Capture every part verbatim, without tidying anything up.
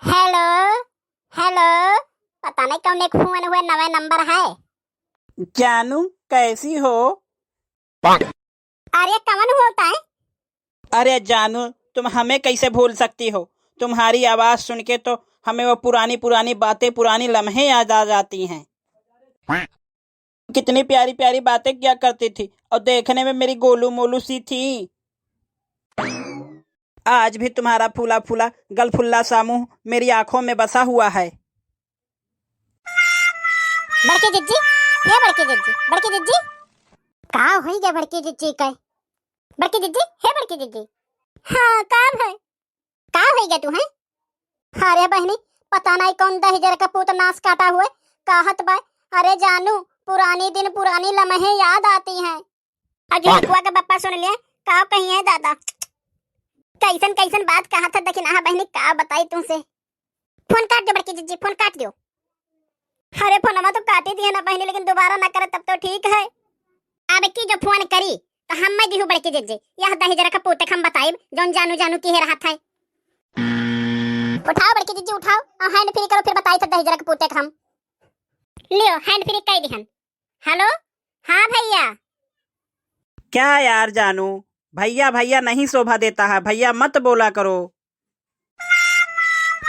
हेलो, हेलो, पता नहीं कौन एक फोन हुए, नवे नंबर है। जानू, कैसी हो? अरे, कौन होता है? अरे जानू, तुम हमें कैसे भूल सकती हो? तुम्हारी आवाज सुन के तो हमें वो पुरानी पुरानी बातें, पुरानी लम्हे याद आ जाती हैं। कितनी प्यारी प्यारी बातें किया करती थी और देखने में मेरी गोलू मोलू सी थी। आज भी तुम्हारा फूला फूला गलफुल्ला सा मुंह मेरी आंखों में बसा हुआ है। बड़की जिज्जी, हे बड़की जिज्जी, बड़की जिज्जी, का होई गे बड़की जिज्जी के? बड़की जिज्जी, हे बड़की जिज्जी। हाँ, का भई? का होई गे तू, हैं? अरे बहिनी, पता नहीं कौन दहिजर का पूत नास काटा हुए, कहत बा, "अरे जानू, पुरानी दिन पुरानी लम्हे याद आती हैं।" और झुटकुआ के बप्पा सुन लिया, का कही है दादा, कैसन कैसन बात कहत है, देखी ना बहिनी, का बताई तुमसे। फोन काट दियो बड़की जिज्जी, फोन काट दियो। अरे फोनमा तो काटी दिया ना बहिनी, लेकिन दोबारा ना करे तब तो ठीक है। अब की जो फोन करी तो हम मैं दिहू बड़की जिज्जी, यह दहिजर का पूते हम बताइब जौन जानू जानू की है रहत है। उठाओ बड़की जिज्जी उठाओ, और हैंड फ्री करो फिर बताई था दहिजर का पूते हम। लियो हैंड फ्री कह दिहन। हेलो, हाँ भैया। क्या यार जानू, भैया भैया नहीं शोभा देता है, भैया मत बोला करो।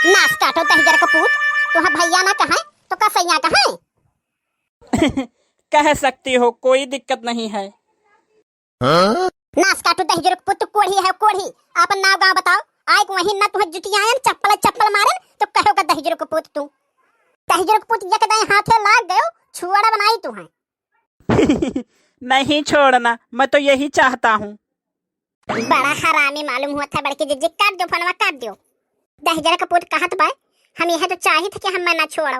नास काटो दहिजर का पूत, तुहा भैया ना कहे तो का सैया कहे? कह सकती हो, कोई दिक्कत नहीं है। नास काटो दहिजर का पूत, तू कोढ़ी है कोढ़ी, आपन नाव गाँव बताओ। आए को वहीं ना तुहे जुटियायन, चप्पल चप्पल मारन तो कहो का दहिजर का पूत तू। दहिजर का पूत एक दाई हाथे लाग गयो, छुआड़ा बनाई तुहे। नहीं छोड़ना, मैं तो यही चाहता हूँ। बड़ा हरामी मालूम हुआ था बड़की जिज्जी, काट दो फोनवा, काट दो। दहिजर का पूत कहत बा, हम यह तो चाहित कि हम ना छोड़ो।